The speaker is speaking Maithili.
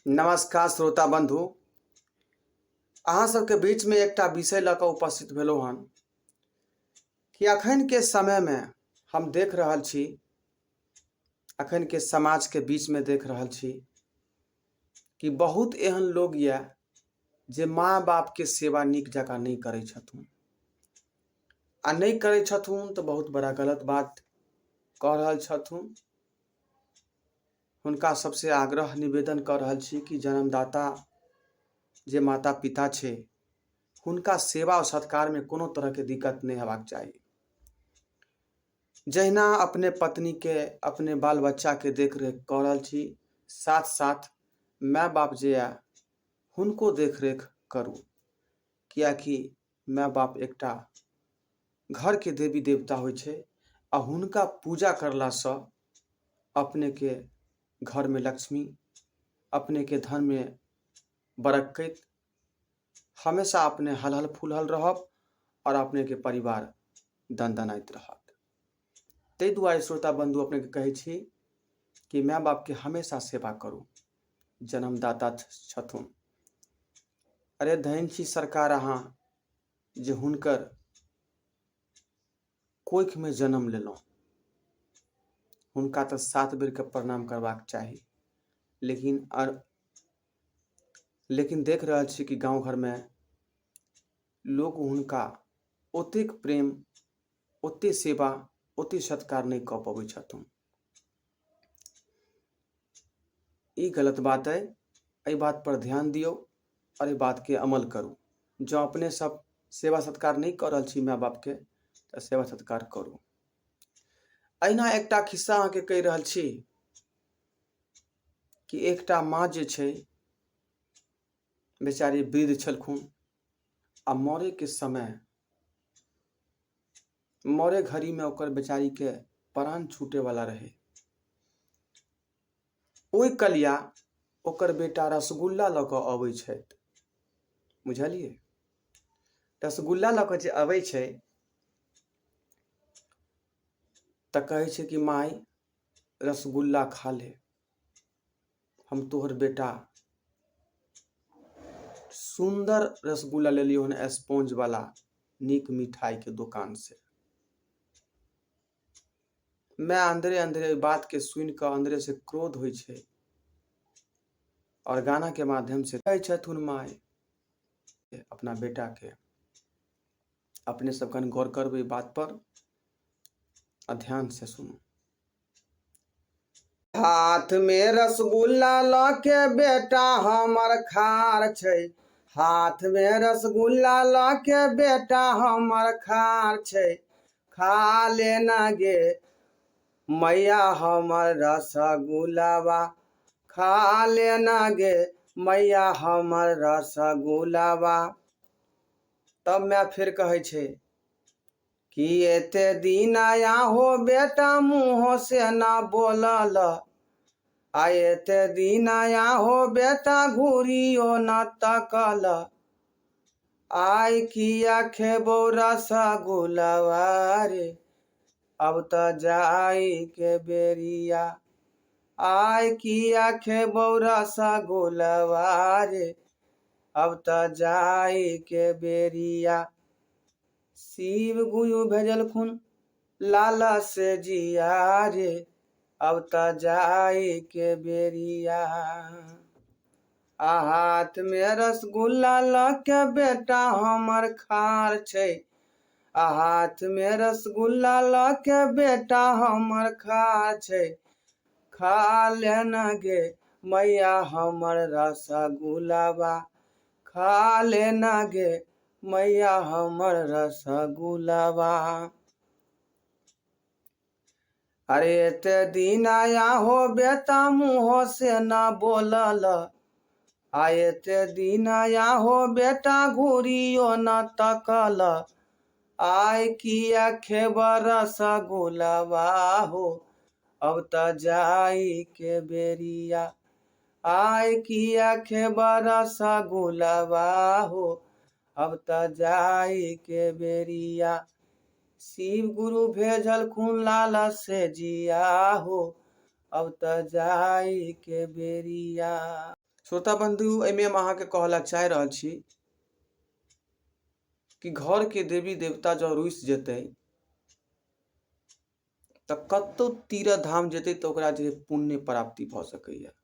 नमस्कार श्रोता बंधु, अहाँ सबके बीचमे एकटा विषय लऽ कऽ उपस्थित भेलहुँ हन कि अखनके समयमे हम देख रहल छी, अखनके समाजके बीचमे देख रहल छी कि बहुत एहन लोग यऽ जे माँ बापके सेवा नीक जकाँ नहि करै छथुन, आ नहि करै छथुन तऽ बहुत बड़ा गलत बात कऽ रहल छथुन। हुनका सबसँ आग्रह निवेदन कऽ रहल छी कि जन्मदाता जे माता पिता छै हुनका सेवा आओर सत्कारमे कोनो तरहके दिक्कत नहि हेबाक चाही। जहिना अपने पत्नीके अपने बाल बच्चाके देखरेख कऽ रहल छी, साथ साथ माय बाप जे यऽ हुनको देखरेख करू, किएकि माय बाप एकटा घरके देवी देवता होइ छै आ हुनका पूजा करलासँ अपनेके घरमे लक्ष्मी, अपनेके धनमे बरकति, हमेशा अपने हलहल फुलहल रहब आओर अपनेके परिवार दनदनाइत रहत। ताहि दुआरे श्रोता बन्धु अपनेके कहै छी कि माय बापके हमेशा सेवा करू, जन्मदाता छथुन। अरे धन छी सरकार अहाँ जे हुनकर कोखिमे जन्म लेलहुँ, हुनका तऽ 7 बेरके प्रणाम करबाक चाही, लेकिन लेकिन देख रहल छी कि गाँव घरमे लोक हुनका ओतेक प्रेम, ओतेक सेवा, ओतेक सत्कार नहि कऽ पबै छथुन। ई गलत बात अइ, एहि बातपर ध्यान दियौ आओर एहि बातके अमल करू। जँ अपने सब सेवा सत्कार नहि कऽ रहल छी माय बापके तऽ सेवा सत्कार करू। अहिना एकटा खिस्सा अहाँके कहि रहल छी कि एकटा माँ जे छै बेचारी वृद्ध छलखुन आ मरैके समय, मरे घड़ीमे ओकर बेचारीके प्राण छूटैवला रहै। ओहि कलिया ओकर बेटा रसगुल्ला लऽ कऽ अबै छथि, बुझलियै? रसगुल्ला लऽ कऽ जे अबै छै तऽ कहै छै कि माय रसगुल्ला खा ले, हम तोहर बेटा सुन्दर रसगुल्ला लेलियौ हन स्पॉन्ज वाला नीक मिठाइके दोकान से। माय अन्दरे अन्दरे ओहि बातके सुनि कऽ अन्दरे से क्रोध होइ छै आओर गानाके माध्यम से कहै छथुन माय अपना बेटाके। अपने सब कनि गौर करबै बात पर आ ध्यान से सुनू। हाथ में रसगुल्ला लऽ के बेटा हमर खार छै, हाथ में रसगुल्ला लऽ के बेटा हमर खार छै, खा लेना गे मैया हमर रसगुल्लावा, खा लेना गे मैया हमर रसगुल्लावा। तब माय फेर कहै छै कि एते दिन आया हो बेटा मुँहो से ना बोलल, आ एते दिन आया हो बेटा घुरियो ना तकल, आइ किया खेबौ रसगुल्लावा रे, अब तऽ जाइ के बेरिया, आइ किया खेबौ रसगुल्लावा रे, अब तऽ जाइ के बेरिया। शिव गुरु भेजलखुन लाला से जिया रे, अब तऽ जाइ के बेरिया। आ हाथ में रसगुल्ला लऽ के बेटा हमर खार छै, आ हाथ में रसगुल्ला लऽ के बेटा हमर खार छै, खा लेना गे मैया हमर रसगुल्लावा, खा लेना गे मैया हमर रसगुल्लावा। अरे एते दिन आया हो बेटा मुँहो से ना बोलल, आ एते दिन आया हो बेटा घुरियो ना तकल, आइ किया खेब रसगुल्लावा हो, अब तऽ जाइ के बेरिया, आइ किया खेब रसगुल्लावा हो, अब तऽ जाइ के बेरिया। शिव गुरु भेजलखुन लाल से जिया हो, अब तऽ जाइ के बेरिया। श्रोता बन्धु, एहिमे हम अहाँके कहऽ लए चाहि रहल छी कि घरके देवी देवता जँ रुसि जेतै तऽ कतहु तीर्थ धाम जेतै तऽ ओकरा जे पुण्य प्राप्ति भऽ सकैए।